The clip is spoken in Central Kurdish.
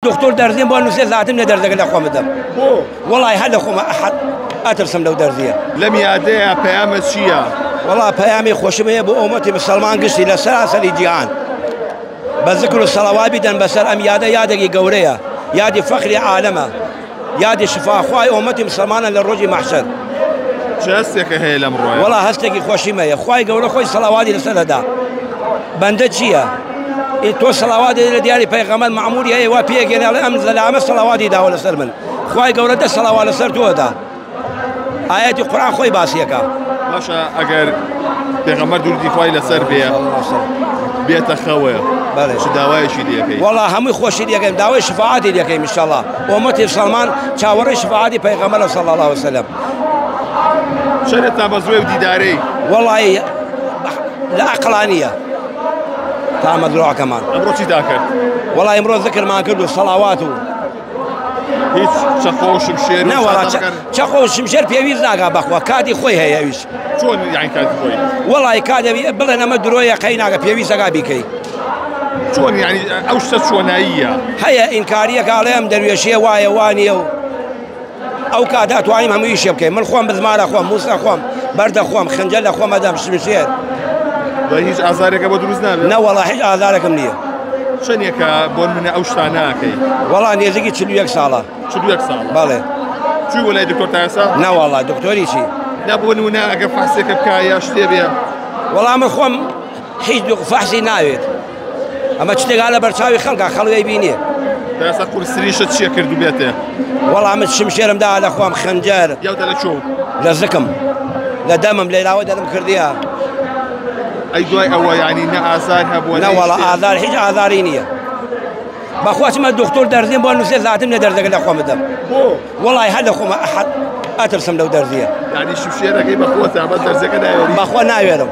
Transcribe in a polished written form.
دکتۆر دەرزیم بۆ نووسێ زاتم لە دەرزەکە لە خۆم بدەم. بۆ؟ وەڵای هەر لە خۆمە ئەحەد ئەترسم لەو دەرزیە. لەم یادەیە پەیامە چییە؟ وەڵا پەیامی خۆشم هەیە بۆ ئۆمەتی مسلمان گشتی لە سەراسەری جیهان بە زکر و سەڵەوات بیدەن بەسەر ئەم یادە، یادێکی گەورەیە، یادی فەخری عالەمە، یادی شفاخوای ئۆمەتی مسلمانە لە ڕۆژی مەحشەر. چ هەستێکە هەیە لەم ڕۆیە؟ وەڵا هەستێکی خۆشیم هەیە، خوای گەورە خۆی سەڵەواتی لەسەر دەدا. بەندە چییە؟ تۆ سەڵەواتی لە دیاری پەیغەمبەر مەعموری هەیە وا پێگەێنێ ئەڵێ ئەم زەلامە سەڵەواتی داوە لەسەر من، خوای گەورە دە سەڵەوات لەسەر تۆ دا. ئاەتی قورئان خۆی باسیەکە. باشە ئەگەر پێغەمبەر درودی خوای لەسەر بێ بێتە خەوێ بەڵێ چ داوایەکی لێکەی؟ وەڵا هەمووی خۆشی لێکەین، داوای شفاعەتی لێکەین ئینشاءاللە. ئۆمەتی مسلمان چاوەڕێی شفاعەتی پەیغەمبەرە صلی الله علیه وسلم. چەندە تامەزرۆی و دیدارەی؟ وەڵای لە ئەقڵانیە تامەزرۆکەمان. ئەمڕۆ چیتا کرد؟ وەڵای ئەمڕۆ ذکرمان کرد و سەڵاوات و هیچ چەقۆ و شمشێر و نە وەڵا چەقۆ و شمشێر پێویست ناکا بەخوا، کاتی خۆی هەیە ئەویش. چۆن یعنی کاتی خۆی؟ وەڵای کاتێ بڵێن ئەمە درۆیە قەی ناکە، پێویستەکا بیکەی. چۆن یعنی ئەو شتە چۆناییە؟ هەیە ئینکاریەکە ئەڵێ ئەم دەروێشیە وایە وانییە و ئەو کاتە ئەتوانیم هەموو ئیشێ بکەین. من خۆم بزمارە خۆم، موسە خۆم، بەردە خۆم، خنجەر لە خۆم ئەدەم، شمشێر. دوای هیچ ئازارێکە بۆ دروست نابێت؟ نە وەڵا هیچ ئازارێکم نییە. چەندێکە بۆ نمونە ئەو شتانە ئەکەی؟ وەڵا نێزیکی 41 ساڵە. 41 ساڵە؟ بەڵێ. چووی بۆ لای دکتۆر تا ئێستا؟ نە وەڵا دکتۆری چی؟ نا بۆ نمونە ئەگەر فەحسێکە بکا یا شتێ بێ؟ وەڵا من خۆم هیچ فەحسی ناوێت، ئەمە شتێکا لە بەرچاوی خەڵکا، خەڵک ئەیبینێ. تا ئێستا قورسترین شت چییە کردوبێتێ؟ وەڵا من شمشێرم دا لە خۆم، خەنجەر. یاوتە لە کوێ؟ لە زکم، لە دەمم، لەیلاوە دەرم کردیە. ئەی دوای ئەوە یعنی نە ئازار هەبووە؟ نە وەڵا ئازار هیچ ئازاری نییە. بەخوا چمە دکتۆر دەرزیم بۆ نووسێ زاتم لە دەرزەکە لە خۆم بدەم. بۆ؟ وەڵای هەر لە خۆمە ئەحەد ئەترسم لەو دەرزیە. یعنی شمشێرەکەی بە خۆتە، بەس دەرزەکە ناوێری؟ بەخوا ناوێرم.